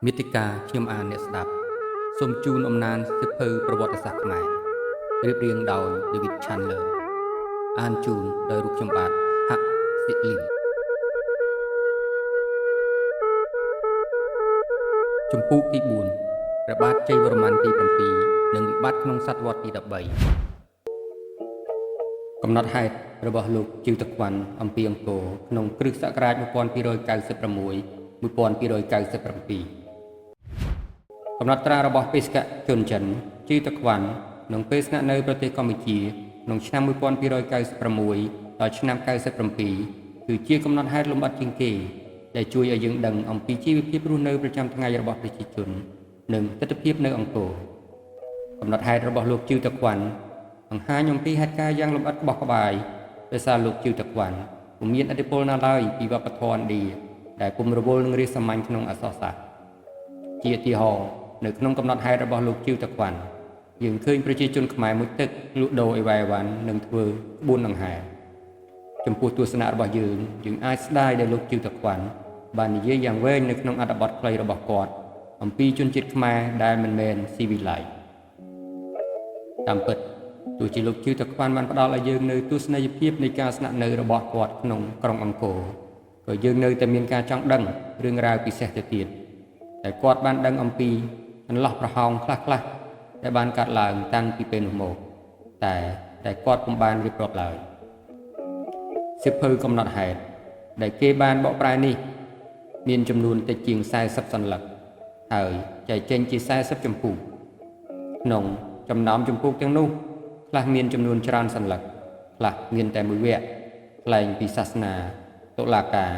មាតិកាខ្ញុំអានអ្នកស្ដាប់សូមជូនអំណានសិភៅប្រវត្តិសាស្ត្រខ្មែររៀបរៀងដោយ David Chandler អានជូនដោយរូបខ្ញុំបាទហាក់សិលីមជំពូកទី4ព្រះបាទជ័យវរ្ម័នទី7និងវិបត្តិក្នុងសតវត្សទី13កំណត់ហេតុរបស់លោកជីវតខ្វាន់អំពីអង្គរក្នុងគ្រិស្តសករាជ1296 1297កំណត់ត្រារបស់បេសកជនចិនជីតខ្វាន់ក្នុងពេលស្នាក់នៅប្រទេសកម្ពុជាក្នុងឆ្នាំ1296ដល់ឆ្នាំ97គឺជាកំណត់ហេតុលម្អិតជាងគេដែលជួយឲ្យយើងដឹងអំពីជីវភាពរស់នៅប្រចាំថ្ងៃរបស់ប្រជាជននិងទិដ្ឋភាពនៅអង្គរកំណត់ហេតុរបស់លោកជីវតខ្វាន់បង្ហាញអំពីហេតុការណ៍យ៉ាងលម្អិតក្បោះក្បាយដោយសារលោកជីវតខ្វាន់ពុំមានឥទ្ធិពលណាឡើយពីវប្បធម៌ឥណ្ឌាដែលពុំរវល់នឹងរាជសាមញ្ញក្នុងអក្សរសាស្ត្រជាឧទាហរណ៍នៅក្នុងកំណត់ហេតុរបស់លោកជីវតខ្វាន់យើងឃើញប្រជាជនខ្មែរមួយទឹកលក់ដូរអីវ៉ៃវ៉ាន់និងធ្វើក្បួនដង្ហែចំពោះទស្សនៈរបស់យើងយើងអាចស្ដាយដែលលោកជីវតខ្វាន់បាននិយាយយ៉ាងវែងនៅក្នុងអត្ថបទខ្លីរបស់គាត់អំពីជនជាតិខ្មែរដែលមិនមែនស៊ីវិល័យតាមពិតទោះជាលោកជីវតខ្វាន់បានផ្ដល់ឲ្យយើងនៅទស្សនីយភាពនៃការស្នាក់នៅរបស់គាត់ក្នុងក្រុងអង្គរក៏យើងនៅតែមានការចង់ដឹងរឿងរ៉ាវពិសេសទៅទៀតតែគាត់បានដឹងអំពីចន្លោះប្រហោងខ្លះៗដែលបានកាត់ឡើងតាំងពីពេលនោះមកតែគាត់ពុំបានរៀបរាប់ឡើយសៀវភៅកំណត់ហេតុដែលគេបានបកប្រែនេះមានចំនួនតិចជាង40សន្លឹកហើយចែកចេញជា40ចម្ពោះក្នុងចំណោមចម្ពោះទាំងនោះខ្លះមានចំនួនច្រើនសន្លឹកខ្លះមានតែមួយវគ្គថ្លែងពីសាសនាតុលាការ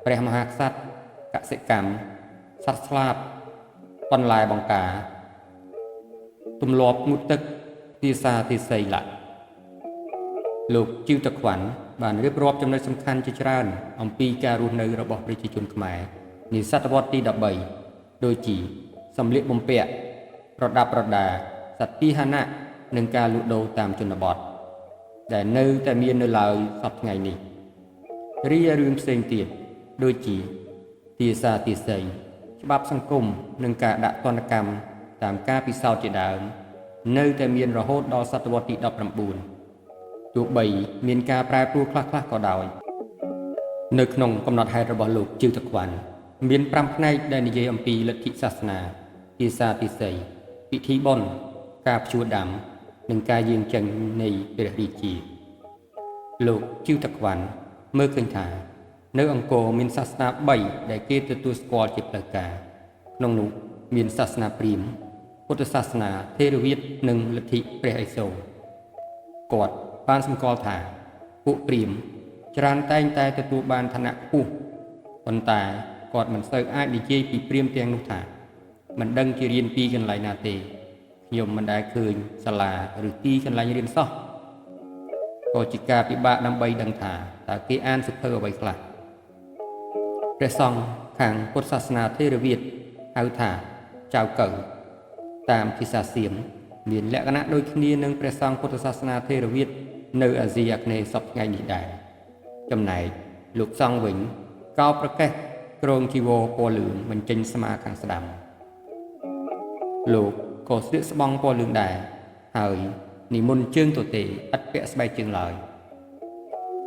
ព្រះមហាក្សត្រកសិកម្មសត្វស្លាបបន្លែបង្ការទម្លាប់ងូតទឹកទាសាទាសីលៈលោកជីវតខ្វាន់បានរៀបរាប់ចំណុចសំខាន់ជាច្រើនអំពីការរស់នៅរបស់ប្រជាជនខ្មែរនាសតវត្សទី13ដូចជាសម្លៀកបំពាក់ប្រដាប់ប្រដាសត្វពាហនៈនិងការលក់ដូរតាមជនបទដែលនៅតែមាននៅឡើយសប្តាហ៍ថ្ងៃនេះរីឯរឿងផ្សេងទៀតដូចជាទាសាទាសីច្បាប់សង្គមនិងការដាក់ទណ្ឌកម្មតាមការពិសោធន៍ជាដើមនៅតែមានរហូតដល់សតវត្សទី19ទោះបីមានការប្រែប្រួលខ្លះៗក៏ដោយនៅក្នុងកំណត់ហេតុរបស់លោកជីវតខ្វាន់មាន5ផ្នែកដែលនិយាយអំពីលទ្ធិសាសនាទាសាទាសីពិធីបុណ្យការភ្ជួរដាំនិងការយាងចេញនៃព្រះរាជាលោកជីវតខ្វាន់មើលឃើញថានៅអង្គរមានសាសនា3ដែលគេទទួលស្គាល់ជាផ្លូវការក្នុងនោះមានសាសនាព្រាហ្មណ៍ពុទ្ធសាសនាថេរវាទនិងលទ្ធិព្រះឥសូរគាត់បានសម្គាល់ថាពួកព្រាហ្មណ៍ច្រើនតែងតែទទួលបានឋានៈខ្ពស់ប៉ុន្តែគាត់មិនសូវអាចនិយាយពីព្រាហ្មណ៍ទាំងនោះថាមិនដឹងជារៀនពីកន្លែងណាទេខ្ញុំមិនដែលឃើញសាលាឬទីកន្លែងរៀនសោះក៏ជាការពិបាកដើម្បីដឹងថាតើគេអានសៀវភៅអ្វីខ្លះព្រះសង្ឃខាងពុទ្ធសាសនាថេរវាទហៅថាចៅកៅតាមភាសាសៀមមានលក្ខណៈដូចគ្នានឹងព្រះសង្ឃពុទ្ធសាសនាថេរវាទនៅអាស៊ីអាគ្នេយ៍សព្វថ្ងៃនេះដែរចំណែកលោកសង្ឃវិញកោប្រកេះគ្រងជីវរពណ៌លឿងបញ្ចេញស្មាខាងស្ដាំលោកក៏ស្លៀកស្បង់ពណ៌លឿងដែរហើយនិមន្តជើងទទេឥតពាក់ស្បែកជើងឡើយ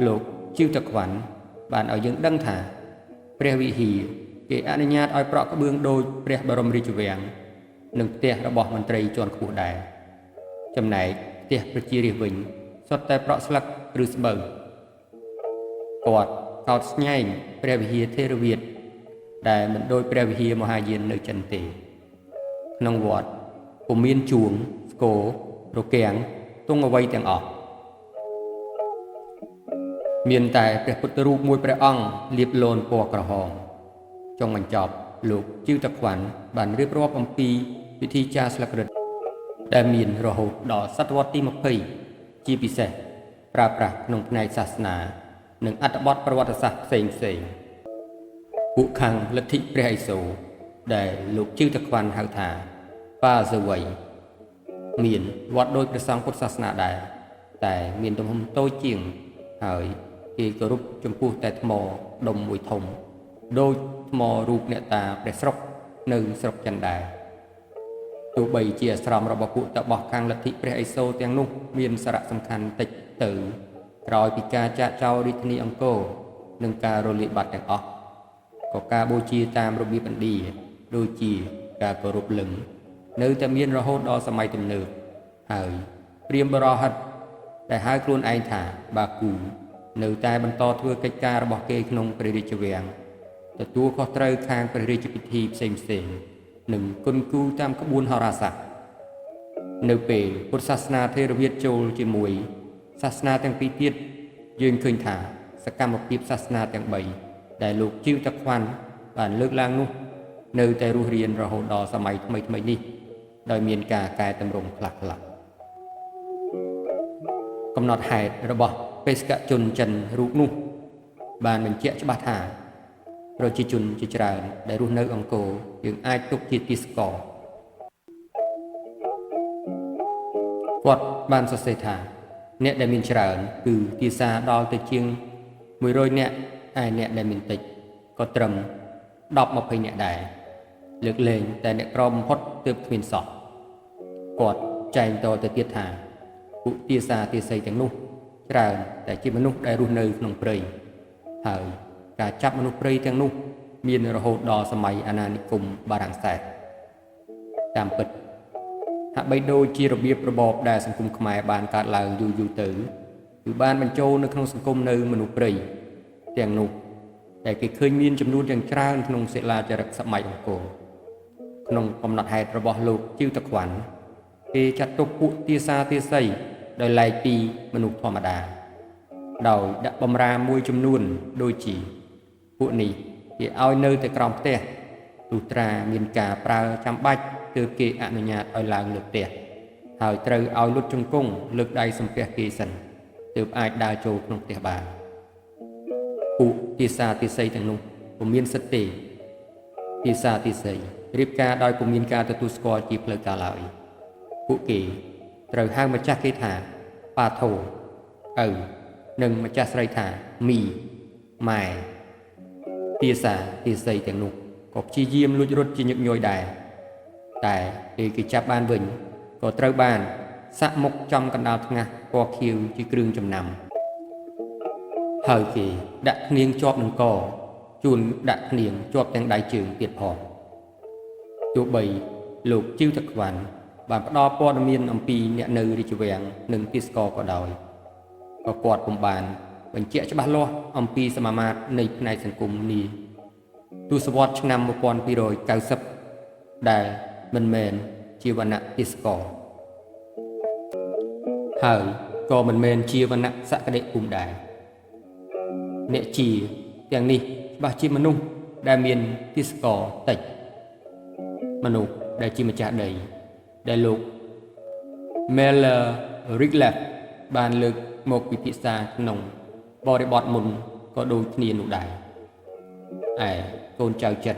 លោកជីវតខ្វាន់បានឲ្យយើងដឹងថាព្រះវិហារគេអនុញ្ញាតឲ្យប្រក់ក្បឿងដូចព្រះបរមរាជវាំងនិងផ្ទះរបស់មន្ត្រីជាន់ខ្ពស់ដែរចំណែកផ្ទះប្រជារាស្ត្រវិញសុទ្ធតែប្រក់ស្លឹកឬស្បូវគាត់កោតស្ញែងព្រះវិហារថេរវាទដែលមិនដូចព្រះវិហារមហាយាននៅចិនទេក្នុងវត្តពុំមានជួងស្គររគាំងទង់អ្វីទាំងអស់មានតែព្រះពុទ្ធរូបមួយព្រះអង្គលាបលូនពណ៌ក្រហមចុងបញ្ចប់លោកជីវតខ្វាន់បានរៀបរាប់អំពីពិធីចារស្លឹករឹតដែលមានរហូតដល់សតវត្សទី20ជាពិសេសប្រើប្រាស់ក្នុងផ្នែកសាសនានិងអត្ថបទប្រវត្តិសាស្ត្រផ្សេងៗពួកខាងលទ្ធិព្រះឥសូរដែលលោកជីវតខ្វាន់ហៅថាបាសវ័យមានវត្តដោយព្រះសង្ឃពុទ្ធសាសនាដែរតែមានទំហំតូចជាងហើយគេគោរពចំពោះតែថ្មដុំមួយធំដូចថ្មរូបអ្នកតាព្រះស្រុក នៅស្រុកចិនដែរទោះបីជាអាស្រមរបស់ពួកតាបោះខាងលទ្ធិព្រះឥសូរទាំងនោះមានសារៈសំខាន់តិចទៅក្រោយពីការចាកចោលរាជធានីអង្គរនិងការរលាយបាត់ទាំងអស់ក៏ការបូជាតាមរបៀបឥណ្ឌាដូចជាការគោរពលិង្គនៅតែមានរហូតដល់សម័យទំនើបហើយព្រាហ្មណ៍បុរោហិតដែលហៅខ្លួនឯងថាបាគូនៅតែបន្តធ្វើកិច្ចការរបស់គេក្នុងព្រះរាជវាំងទទួលខុសត្រូវខាងព្រះរាជពិធីផ្សេងៗនិងគុណគូតាមក្បួនហោរាសាស្ត្រនៅពេលពុទ្ធសាសនាថេរវាទចូលជាមួយសាសនាទាំងពីរទៀតយើងឃើញថាសកម្មភាពសាសនាទាំង3ដែលលោកជីវតាខ្វាន់បានលើកឡើងនោះនៅតែរស់រានរហូតដល់សម័យថ្មីៗនេះដោយមានការកែតម្រង់ខ្លះៗកំណត់ហេតុរបស់បេសកជនចិនរូបនោះបានបញ្ជាក់ច្បាស់ថាប្រជាជនជាច្រើនដែលរស់នៅអង្គរយើងអាចទុកជាទាសករគាត់បានសរសេរថាអ្នកដែលមានច្រើនគឺទាសាដល់ទៅជាង100នាក់ឯអ្នកដែលមានតិចក៏ត្រឹម10-20នាក់ដែរលើកលែងតែអ្នកក្របំផុតទើបគ្មានសោះគាត់ចែងតទៅទៀតថាពួកទាសាទាសីទាំងនោះច្រើនតែជាមនុស្សដែលរស់នៅក្នុងព្រៃហើយការចាប់មនុស្សព្រៃទាំងនោះមានរហូតដល់សម័យអាណានិគមបារាំងសេសតាមពិតហាក់បីដូចជារបៀបរបបដែលសង្គមខ្មែរបានកើតឡើងយូរៗទៅគឺបានបញ្ចូលនៅក្នុងសង្គមនៅមនុស្សព្រៃទាំងនោះដែលគេឃើញមានចំនួនយ៉ាងច្រើនក្នុងសិលាចារឹកសម័យអង្គរក្នុងកំណត់ហេតុរបស់លោកជីវតាខ្វាន់គេចាត់ទុកពួកទាសាទាសីដោយឡែកពីមនុស្សធម្មតាដោយដាក់បំរាមមួយចំនួនដូចជាពួកនេះគេឲ្យនៅតែក្រោមផ្ទះលុះត្រាមានការប្រើចាំបាច់ទើបគេអនុញ្ញាតឲ្យឡើងលើផ្ទះហើយត្រូវឲ្យលុតជង្គង់លើកដៃសំពះគេសិនទើបអាចដើរចូលក្នុងផ្ទះបានពួកទាសាទាសីទាំងនោះពុំមានសិទ្ធិទេទាសាទាសីរៀបការដោយពុំមានការទទួលស្គាល់ជាផ្លូវការឡើយពួកគេត្រូវហៅម្ចាស់គេថាប៉ាថូឪនិងម្ចាស់ស្រីថាមីម៉ែទាសាទាសីទាំងនោះក៏ព្យាយាមលួចរត់ជាញឹកញយដែរតែពេលគេចាប់បានវិញក៏ត្រូវបានសាក់មុខចំកណ្ដាលថ្ងាសពណ៌ខៀវជាគ្រឿងចំណាំហើយគេដាក់ភ្នាងជាប់នឹងកជួនដាក់ភ្នាងជាប់ទាំងដៃជើងទៀតផងទោះបីលោកជីវតាខ្វាន់បានផ្ដល់ព័ត៌មានអំពីអ្នកនៅរាជវាំងនិងទាសករក៏ដោយក៏គាត់ពុំបានបញ្ជាក់ច្បាស់លាស់អំពីសមាមាត្រនៃផ្នែកសង្គមនេះទសវត្សរ៍ឆ្នាំ1990ដែលមិនមែនជាវណ្ណៈទាសករហើយក៏មិនមែនជាវណ្ណៈសក្តិភូមិដែរអ្នកជាទាំងនេះច្បាស់ជាមនុស្សដែលមានទាសករតិចមនុស្សដែលជាម្ចាស់ដីដែលលោក Meller Rigleff បានលើកមកពិភាក្សាក្នុងបរិបទមុនក៏ដូចគ្នានោះដែរឯកូនចៅចិន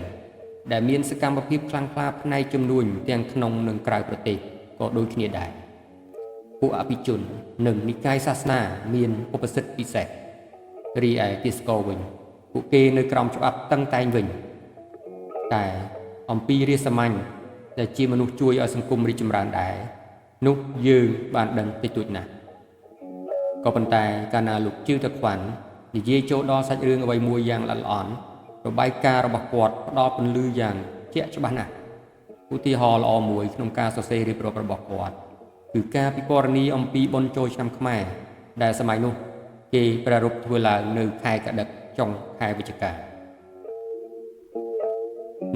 ដែលមានសកម្មភាពខ្លាំងក្លាផ្នែកជំនួញទាំងក្នុងនិងក្រៅប្រទេសក៏ដូចគ្នាដែរពួកអភិជននិងនិកាយសាសនាមានឧបសិទ្ធិពិសេសរីឯទាសករវិញពួកគេនៅក្រោមច្បាប់តឹងតែងវិញតែអំពីរាជសាមញ្ញដែលជាមនុស្សជួយឲ្យសង្គមរីកចម្រើនដែរនោះយើងបានដឹងតិចតួចណាស់ក៏ប៉ុន្តែកាលណាលោកជីវតាខ្វាន់និយាយចូលដល់សាច់រឿងអ្វីមួយយ៉ាងល្អិតល្អន់របាយការណ៍របស់គាត់ផ្ដល់ពន្លឺយ៉ាងជាក់ច្បាស់ណាស់ឧទាហរណ៍ល្អមួយក្នុងការសរសេររៀបរាប់របស់គាត់គឺការពិពណ៌នាអំពីបុណ្យចូលឆ្នាំខ្មែរដែលសម័យនោះគេប្រារព្ធធ្វើឡើងនៅខែកត្តិកចុងខែវិច្ឆិកា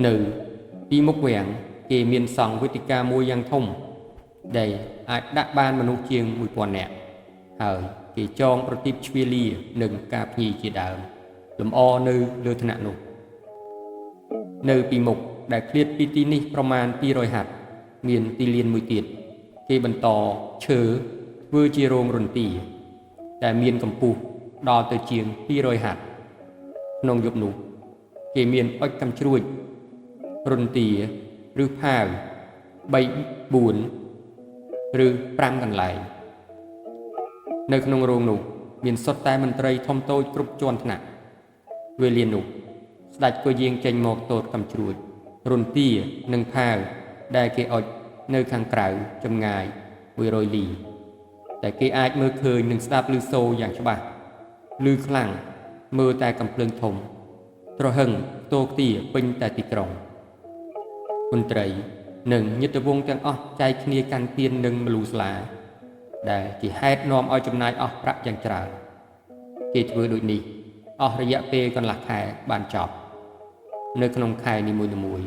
នៅពីមុខវាំងគេមានសង់វេទិកាមួយយ៉ាងធំដែលអាចដាក់បានមនុស្សជាង1000នាក់ហើយគេចងប្រទីបជ្វាលានិងការភ្ញីជាដើមលម្អនៅលើឋានៈនោះនៅពីមុខដែលឃ្លាតពីទីនេះប្រមាណ200ហត្ថមានទីលានមួយទៀតគេបន្តឈើធ្វើជារោងរន្ទាដែលមានកម្ពស់ដល់ទៅជាង200ហត្ថក្នុងយប់នោះគេមានអុចកាំជ្រួចរន្ទាឬផាវ3 4ឬ5កន្លែងនៅក្នុងរោងនោះមានសុទ្ធតែមន្ត្រីធំតូចគ្រប់ជាន់ថ្នាក់វេលានោះស្ដេចក៏យាងចេញមកទតកាំជ្រួច រន្ទានិងផាវដែលគេអុជនៅខាងក្រៅចម្ងាយ100លីតែគេអាចមើលឃើញនិងស្ដាប់ឮសូរយ៉ាងច្បាស់ឮខ្លាំងមើលតែកំភ្លើងធំត្រហឹងតោខ្ទាពេញតែទីក្រុងមន្ត្រីនិងញាតិវង្សទាំងអស់ចែកគ្នាកាន់ទៀននិងម្លូស្លាដែលជាហេតុនាំឲ្យចំណាយអស់ប្រាក់យ៉ាងច្រើនគេធ្វើដូចនេះអស់រយៈពេលកន្លះខែបានចប់នៅក្នុងខែនីមួយៗ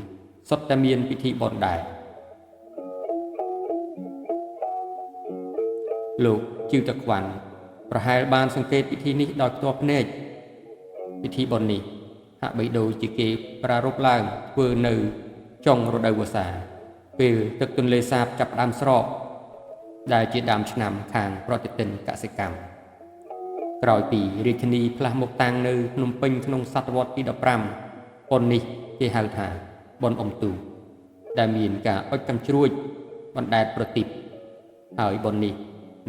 សុទ្ធតែមានពិធីបុណ្យដែរលោកជីវតាខ្វាន់ប្រហែលបានសង្កេតពិធីនេះដោយផ្ទាល់ភ្នែកពិធីបុណ្យនេះហាក់បីដូចជាគេប្រារព្ធឡើងធ្វើនៅចុងរដូវវស្សាពេលទឹកទន្លេសាបចាប់ផ្ដើមស្រកដែលជាដើមឆ្នាំខាងប្រតិទិនកសិកម្មក្រោយពីរាជធានីផ្លាស់មកតាំងនៅភ្នំពេញក្នុងសតវត្សទី15បុណ្យនេះគេហៅថាបុណ្យអុំទូកដែលមានការអុជកាំជ្រួចបណ្ដែតប្រទីបហើយបុណ្យនេះ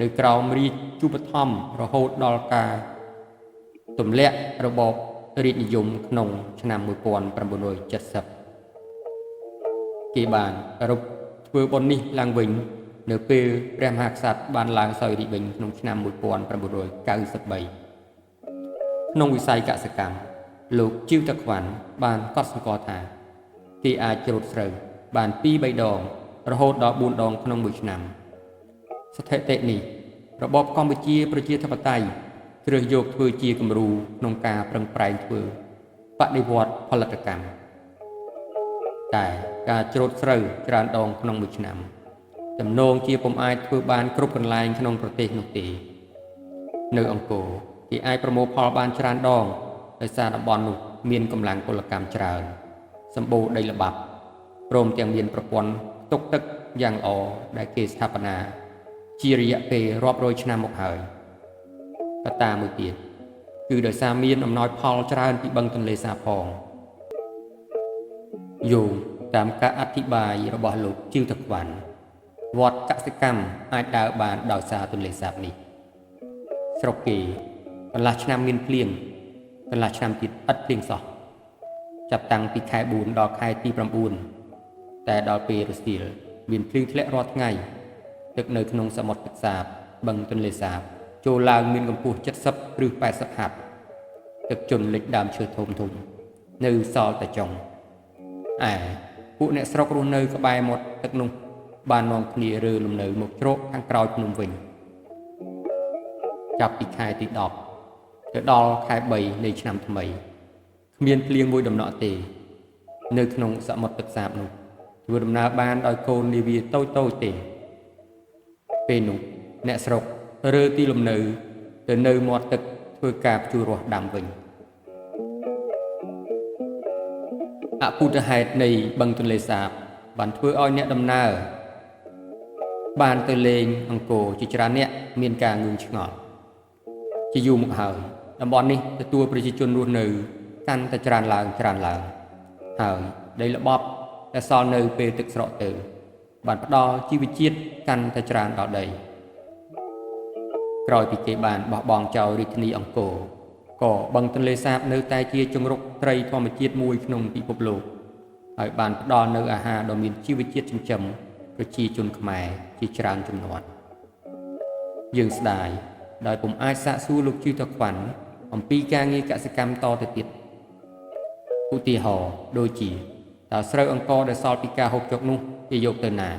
នៅក្រោមរាជូបត្ថម្ភរហូតដល់ការទម្លាក់របបរាជនិយមក្នុងឆ្នាំ1970គេបានប្រារព្ធធ្វើបុណ្យនេះឡើងវិញនៅពេលព្រះមហាក្សត្របានឡើងសោយរាជ្យវិញក្នុងឆ្នាំ1993ក្នុងវិស័យកសិកម្មលោកជីវតាខ្វាន់បានកត់សម្គាល់ថាគេអាចច្រូតស្រូវបាន2-3ដងរហូតដល់4ដងក្នុងមួយឆ្នាំស្ថិតិនេះរបបកម្ពុជាប្រជាធិបតេយ្យជ្រើសយកធ្វើជាគំរូក្នុងការប្រឹងប្រែងធ្វើបដិវត្តផលិតកម្មតែការច្រូតស្រូវច្រើនដងក្នុងមួយឆ្នាំទំនងជាពុំអាចធ្វើបានគ្រប់កន្លែងក្នុងប្រទេសនោះទេនៅអង្គរគេអាចប្រមូលផលបានច្រើនដងដោយសារតំបន់នោះមានកម្លាំងពលកម្មច្រើនសម្បូរដីល្បាប់ព្រមទាំងមានប្រព័ន្ធផ្ទុកទឹកយ៉ាងល្អដែលគេស្ថាបនាជារយៈពេលរាប់រយឆ្នាំមកហើយកត្តាមួយទៀតគឺដោយសារមានអំណោយផលច្រើនពីបឹងទន្លេសាបផងយោងតាមការអធិប្បាយរបស់លោកជីវតាខ្វាន់វត្តកសិកម្មអាចដើរបានដោយសារទន្លេសាបនេះស្រុកគេកន្លះឆ្នាំមានភ្លៀងកន្លះឆ្នាំទៀតឥតភ្លៀងសោះចាប់តាំងពីខែ4ដល់ខែទី9តែដល់ពេលរសៀលមានភ្លៀងធ្លាក់រាល់ថ្ងៃទឹកនៅក្នុងសមុទ្រទឹកសាបបឹងទន្លេសាបចូលឡើងមានកម្ពស់70ឬ80ហត្ថទឹកជន់លិចដើមឈើធំធំនៅសល់តែចុងឯពួកអ្នកស្រុករស់នៅក្បែរមាត់ទឹកនោះបាននាំគ្នារើលំនៅមកជ្រកខាងក្រោយភ្នំវិញចាប់ពីខែទី10ទៅដល់ខែ3នៃឆ្នាំថ្មីគ្មានភ្លៀងមួយដំណក់ទេនៅក្នុងសមុទ្រទឹកសាបនោះធ្វើដំណើរបានដោយកូននាវាតូចៗទេពេលនោះអ្នកស្រុករើទីលំនៅទៅនៅមាត់ទឹកធ្វើការភ្ជួររាស់ដាំវិញអពុទ្ធហេតុនៃបឹងទន្លេសាបបានធ្វើឲ្យអ្នកដំណើរបានទៅលេងអង្គរជាច្រើនអ្នកមានការងឿងឆ្ងល់ជាយូរមកហើយតំបន់នេះទទួលប្រជាជនរស់នៅកាន់តែច្រើនឡើងច្រើនឡើងហើយដីល្បប់ដែលសល់នៅពេលទឹកស្រកទៅបានផ្ដល់ជីវជាតិកាន់តែច្រើនដល់ដីក្រោយពីគេបានបោះបង់ចោលរាជធានីអង្គរក៏បឹងទន្លេសាបនៅតែជាជង្រុកត្រីធម្មជាតិមួយក្នុងពិភពលោកហើយបានផ្ដល់នូវអាហារដ៏មានជីវជាតិចិញ្ចឹមប្រជាជនខ្មែរជាច្រើនជំនាន់យើងស្ដាយដោយពុំអាចសាកសួរលោកជីវតាខ្វាន់អំពីការងារកសិកម្មតទៅទៀតឧទាហរណ៍ដូចជាតើស្រូវអង្ករដែលសល់ពីការហូបចុកនោះគេយកទៅណា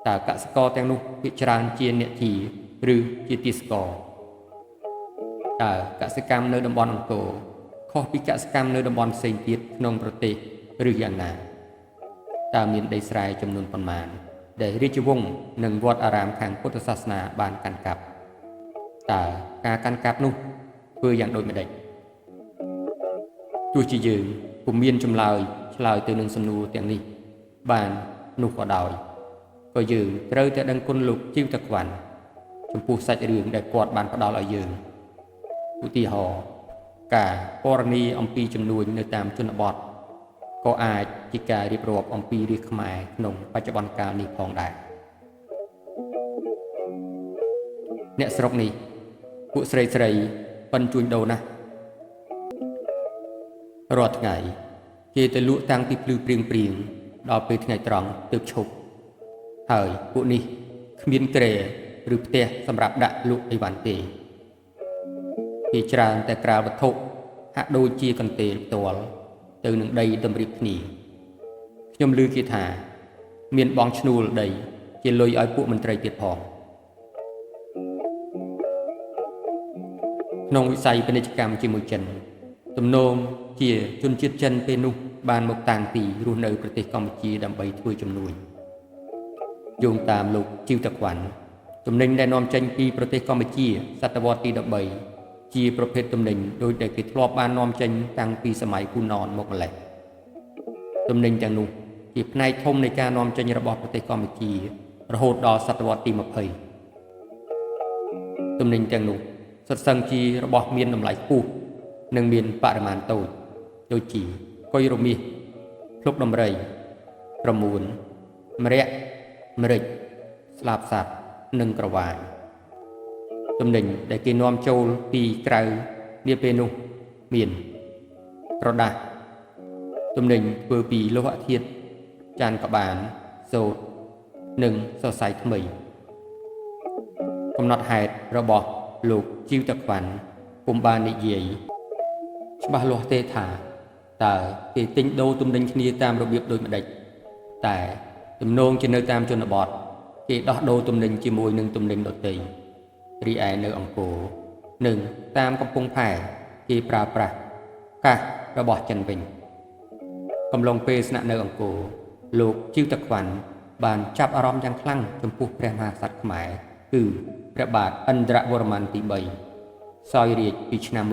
តើកសិករទាំងនោះភាគច្រើនជាអ្នកជាឬជាទាសករតើកសិកម្មនៅតំបន់អង្គរខុសពីកសិកម្មនៅតំបន់ផ្សេងទៀតក្នុងប្រទេសឬយ៉ាងណាតើមានដីស្រែចំនួនប៉ុន្មានដែលរាជវង្សនិងវត្តអារាមខាងពុទ្ធសាសនាបានកាន់កាប់តើការកាន់កាប់នោះធ្វើយ៉ាងដូចម្តេចទោះជាយើងពុំមានចម្លើយឆ្លើយទៅនឹងសំណួរទាំងនេះបាននោះក៏ដោយក៏យើងត្រូវតែដឹងគុណលោកជីវតាខ្វាន់ចំពោះសាច់រឿងដែលគាត់បានផ្ដល់ឲ្យយើងឧទាហរណ៍ការពណ៌នាអំពីចំនួននៅតាមជនបទក៏អាចជាការរៀបរាប់អំពីរាជខ្មែរក្នុងបច្ចុប្បន្នកាលនេះផងដែរអ្នកស្រុកនេះពួកស្រីស្រីប៉ិនជួញដូរណាស់រាល់ថ្ងៃ គេទៅលក់តាំងពីភ្លឺព្រៀងព្រៀងដល់ពេលថ្ងៃត្រង់ទើបឈប់ហើយពួកនេះគ្មានគ្រែឬផ្ទះសម្រាប់ដាក់លក់អីវ៉ាន់ទេគេច្រើនតែក្រាលវត្ថុហាក់ដូចជាកន្ទេលផ្ទាល់ទៅនឹងដីតម្រៀបគ្នាខ្ញុំឮគេថាមានបងឈ្នួលដីជាលុយឲ្យពួកមន្ត្រីទៀតផងក្នុងវិស័យពាណិជ្ជកម្មជាមួយចិនទំនងជាជនជាតិចិនពេលនោះបានមកតាំងទីរស់នៅប្រទេសកម្ពុជាដើម្បីធ្វើជំនួញយោងតាមលោកជីវតាខ្វាន់ទំនិញដែលនាំចេញពីប្រទេសកម្ពុជាសតវត្សទី13ជាប្រភេទទំនិញដោយដែលគេធ្លាប់បាននាំចេញតាំងពីសម័យគូណនមកម្ល៉េះទំនិញទាំងនោះជាផ្នែកធំនៃការនាំចេញរបស់ប្រទេសកម្ពុជារហូតដល់សតវត្សទី20ទំនិញទាំងនោះសុទ្ធសឹងជារបស់មានតម្លៃខ្ពស់និងមានបរិមាណតូចដូចជាកុយរមាសភ្លុកដំរីក្រមួនម្រ័ក្សម្រេចស្លាបសត្វនិងក្រវាញទំនិញដែលគេនាំចូលពីក្រៅនាពេលនោះមានក្រដាសទំនិញធ្វើពីលោហៈធាតុចានក្បានសូត្រនិងសរសៃថ្មីកំណត់ហេតុរបស់លោកជីវតាខ្វាន់ពុំបាននិយាយច្បាស់លាស់ទេថាតើគេទិញដូរទំនិញគ្នាតាមរបៀបដូចម្ដេចតែទំនងជានៅតាមជនបទគេដោះដូរទំនិញជាមួយនឹងទំនិញដទៃរីឯនៅអង្គរនិងតាមកំពង់ផែគេប្រើប្រាស់កាសរបស់ចិនវិញកំឡុងពេលស្នាក់នៅអង្គរលោកជីវតាខ្វាន់បានចាប់អារម្មណ៍យ៉ាងខ្លាំងចំពោះព្រះមហាក្សត្រខ្មែរគឺព្រះបាទឥន្ទ្រវរ្ម័នទី3សោយរាជ្យពីឆ្នាំ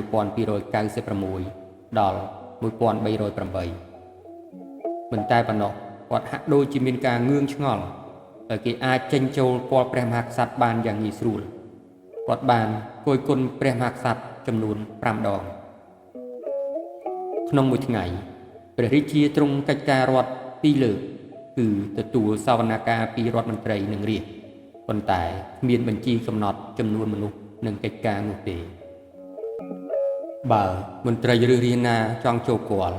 1296ដល់1308មិនតែប៉ុណ្ណោះគាត់ហាក់ដូចជាមានការងឿងឆ្ងល់ដោយគេអាចចេញចូលគាល់ព្រះមហាក្សត្របានយ៉ាងងាយស្រួលគាត់បានគយគន់ព្រះមហាក្សត្រចំនួន5ដងក្នុងមួយថ្ងៃព្រះរាជាទ្រង់កិច្ចការរដ្ឋពីរលើកគឺទទួលសវនកម្មពីរដ្ឋមន្ត្រីនិងរាស្ត្រប៉ុន្តែគ្មានបញ្ជីកំណត់ចំនួនមនុស្សនិងកិច្ចការនោះទេបើមន្ត្រីឬរាស្ត្រណាចង់ចូលគាល់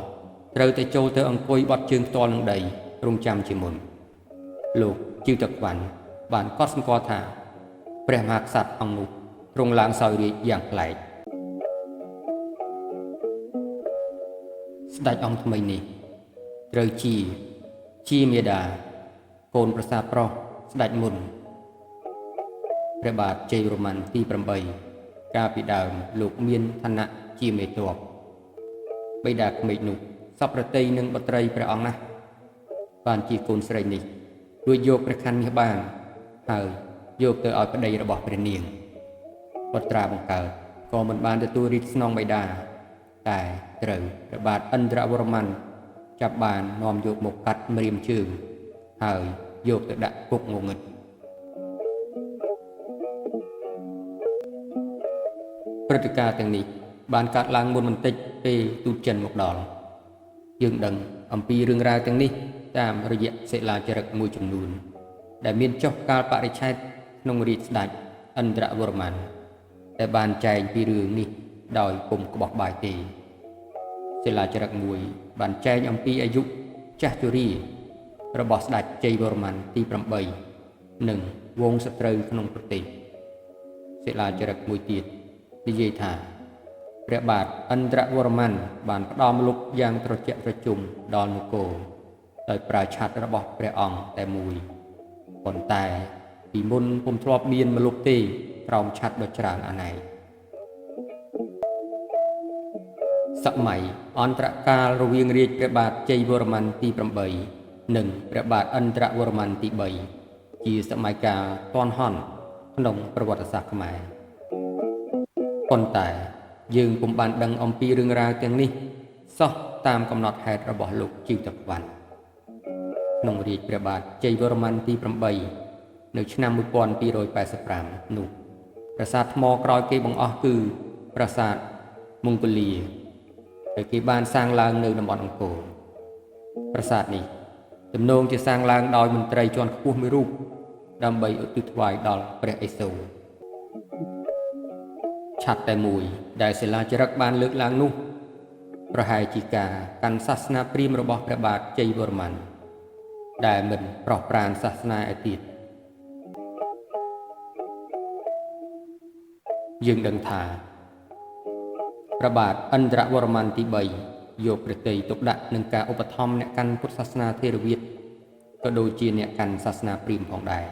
ត្រូវតែចូលទៅអង្គុយបត់ជើងផ្ទាល់នឹងដីរងចាំជាមុនលោកជីវតាខ្វាន់បានកត់សម្គាល់ថាព្រះមហាក្សត្រអង្គនោះទ្រង់ឡើងសោយរាជ្យយ៉ាងប្លែកស្ដេចអង្គថ្មីនេះត្រូវជាមេដាកូនប្រសាប្រុសស្ដេចមុនព្រះបាទជ័យវរ្ម័នទី8កាលពីដើមលោកមានឋានៈជាមេទ័ពបិតាក្មេកនោះសពប្រតិយនឹងបុត្រីព្រះអង្គណាស់បានជាកូនស្រីនេះរួចយកព្រះខ័នមាសបានហើយយកទៅឲ្យប្តីរបស់ព្រះនាងបុត្រាបង្កើតក៏មិនបានទទួលរាជស្នងបិតាតែត្រូវព្រះបាទឥន្ទ្រវរ្ម័នចាប់បាននាំយកមកកាត់ម្រាមជើងហើយយកទៅដាក់គុកងងឹតព្រឹត្តិការណ៍ទាំងនេះបានកើតឡើងមុនបន្តិចពេលទូតចិនមកដល់យើងដឹងអំពីរឿងរ៉ាវទាំងនេះតាមរយៈសិលាចារឹកមួយចំនួនដែលមានចុះកាលបរិច្ឆេទក្នុងរាជស្ដេចឥន្ទ្រវរ្ម័នដែលបានចែងពីរឿងនេះដោយពុំក្បោះបាយទេសិលាចារឹកមួយបានចែងអំពីអាយុចាស់ជរារបស់ស្ដេចជ័យវរ្ម័នទី8និងវងសត្រូវក្នុងប្រទេសសិលាចារឹកមួយទៀតនិយាយថាព្រះបាទឥន្ទ្រវរ្ម័នបានផ្ដល់ម្លប់យ៉ាងត្រជាក់ត្រជុំដល់នគរដោយប្រើឆត្ររបស់ព្រះអង្គតែមួយប៉ុន្តែពីមុនពុំធ្លាប់មានម្លប់ទេក្រោមឆត្រដ៏ច្រើនអនេកសម័យអន្តរកាលរវាងរាជព្រះបាទជ័យវរ្ម័នទី8និងព្រះបាទឥន្ទ្រវរ្ម័នទី3ជាសម័យកាលទាន់ហន់ក្នុងប្រវត្តិសាស្ត្រខ្មែរប៉ុន្តែយើងពុំបានដឹងអំពីរឿងរ៉ាវទាំងនេះសោះតាមកំណត់ហេតុរបស់លោកជីវតាខ្វាន់ក្នុងរាជព្រះបាទជ័យវរ្ម័នទី8នៅឆ្នាំ1285នោះប្រាសាទថ្មក្រោយគេបង្អស់គឺប្រាសាទមង្គលាដែលគេបានសាងឡើងនៅតំបន់អង្គរប្រាសាទនេះទំនងជាសាងឡើងដោយមន្ត្រីជាន់ខ្ពស់មួយរូបដើម្បីឧទ្ទិសថ្វាយដល់ព្រះឥសូរឆត្រតែមួយដែលសិលាចារឹកបានលើកឡើងនោះ ប្រហែលជាការកាន់សាសនាព្រាហ្មណ៍របស់ព្រះបាទជ័យវរ្ម័នដែលមិនប្រោះប្រានសាសនាឯទៀតយើងដឹងថាព្រះបាទឥន្ទ្រវរ្ម័នទី3យកព្រះទ័យទុកដាក់នឹងការឧបត្ថម្ភអ្នកកាន់ពុទ្ធសាសនាថេរវាទក៏ដូចជាអ្នកកាន់សាសនាព្រាហ្មណ៍ផងដែរ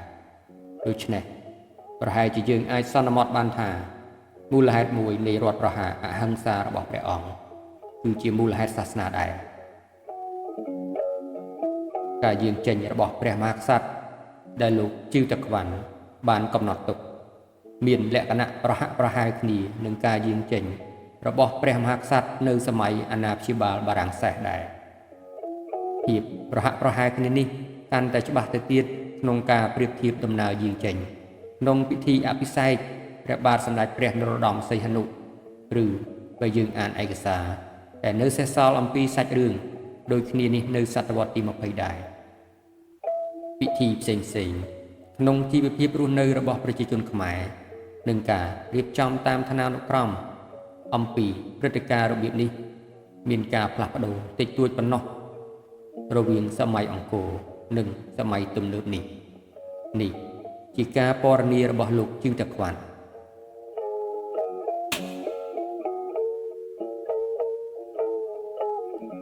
ដូច្នេះប្រហែលជាយើងអាចសន្មតបានថាមូលហេតុមួយនៃរដ្ឋប្រហារអហិង្សារបស់ព្រះអង្គគឺជាមូលហេតុសាសនាដែរការយាងចេញរបស់ព្រះមហាក្សត្រដែលលោកជីវតាក្វាន់បានកំណត់ទុកមានលក្ខណៈប្រហាក់ប្រហែលគ្នានឹងការយាងចេញរបស់ព្រះមហាក្សត្រនៅសម័យអាណាព្យាបាលបារាំងសេសដែរភាពប្រហាក់ប្រហែលគ្នានេះកាន់តែច្បាស់ទៅទៀតក្នុងការប្រៀបធៀបដំណើរយាងចេញក្នុងពិធីអភិសេកព្រះបាទសម្ដេចព្រះនរោត្តមសីហនុឬបើយើងអានឯកសារដែលនៅសេសសល់អំពីសាច់រឿងដូចគ្នានេះនៅសតវត្សទី20ដែរពិធីផ្សេងៗក្នុងជីវភាពរស់នៅរបស់ប្រជាជនខ្មែរនិងការរៀបចំតាមឋានានុក្រមអំពីព្រឹត្តិការណ៍របៀបនេះមានការផ្លាស់ប្ដូរតិចតួចប៉ុណ្ណោះរវាងសម័យអង្គរនិងសម័យទំនើបនេះនេះជាការពណ៌នារបស់លោកជីវតាក្វាន់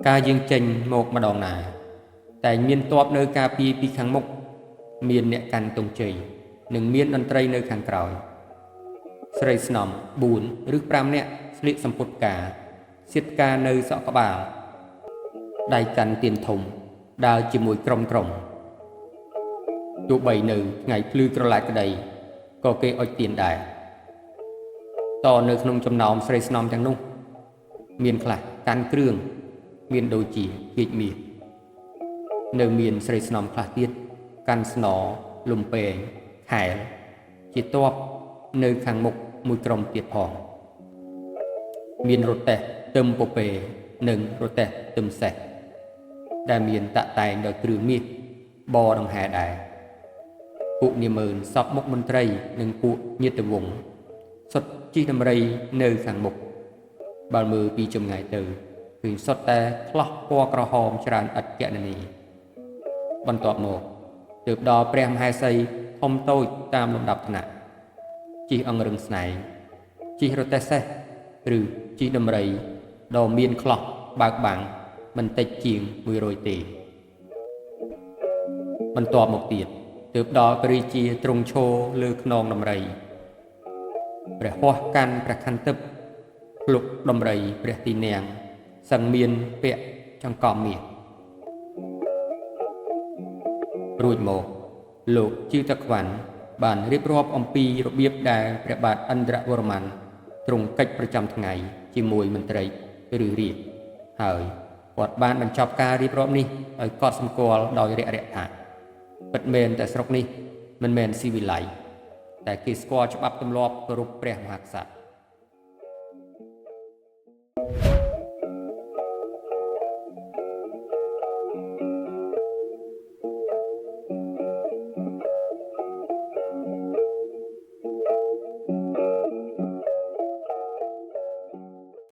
ការយាងចេញមកម្ដងណាតែមានទ័ពនៅការពារពីខាងមុខមានអ្នកកាន់ទង់ជ័យនិងមានតន្ត្រីនៅខាងក្រោយស្រីស្នំ4ឬ5នាក់ស្លៀកសំពត់ផ្កាសៀតផ្កានៅសក់ក្បាលដៃកាន់ទៀនធំដើរជាមួយក្រុមទោះបីនៅថ្ងៃភ្លឺក្រឡាចក្តីក៏គេអុជទៀនដែរតនៅក្នុងចំណោមស្រីស្នំទាំងនោះមានខ្លះកាន់គ្រឿងមានដូចជាគៀចមាសនៅមានស្រីស្នំខ្លះទៀតកាន់ស្នលំពែងខែលជាទ័ពនៅខាងមុខមួយក្រុមទៀតផងមានរទេះទឹមពពែនិងរទេះទឹមសេះដែលមានតាក់តែងដោយគ្រឿងមាសបដង្ហែដែរពួកនាម៉ឺនសពមុខមន្ត្រីនិងពួកញាតិវង្សសុទ្ធជិះដំរីនៅខាងមុខបើមើលពីចម្ងាយទៅឃើញសុទ្ធតែឆ្លោះពណ៌ក្រហមច្រើនឥតគណនាបន្ទាប់មកទើបដល់ព្រះមហេសីធំតូចតាមលំដាប់ថ្នាក់ជិះអង្រឹងស្នែងជិះរទេះសេះឬជិះដំរីដ៏មានក្លោះបើកបាំងមិនតិចជាង100ទេបន្ទាប់មកទៀតទើបដល់ព្រះរាជាទ្រង់ឈរលើខ្នងដំរីព្រះហស្ថកាន់ព្រះខន្តិបភ្លុកដំរីព្រះទីនាំងសឹងមានពាក់ចង្កំមាសរួចមកលោកជីវតាក្វាន់បានរៀបរាប់អំពីរបៀបដែលព្រះបាទឥន្ទ្រវរ្ម័នទ្រង់កិច្ចប្រចាំថ្ងៃជាមួយមន្ត្រីឬរាជហើយគាត់បានបញ្ចប់ការរៀបរាប់នេះឲ្យកត់សម្គាល់ដោយរាក់រាក់ថាពិតមែនតែស្រុកនេះមិនមែនស៊ីវិល័យតែគេស្គាល់ច្បាប់ទម្លាប់គោរពព្រះមហាក្សត្រ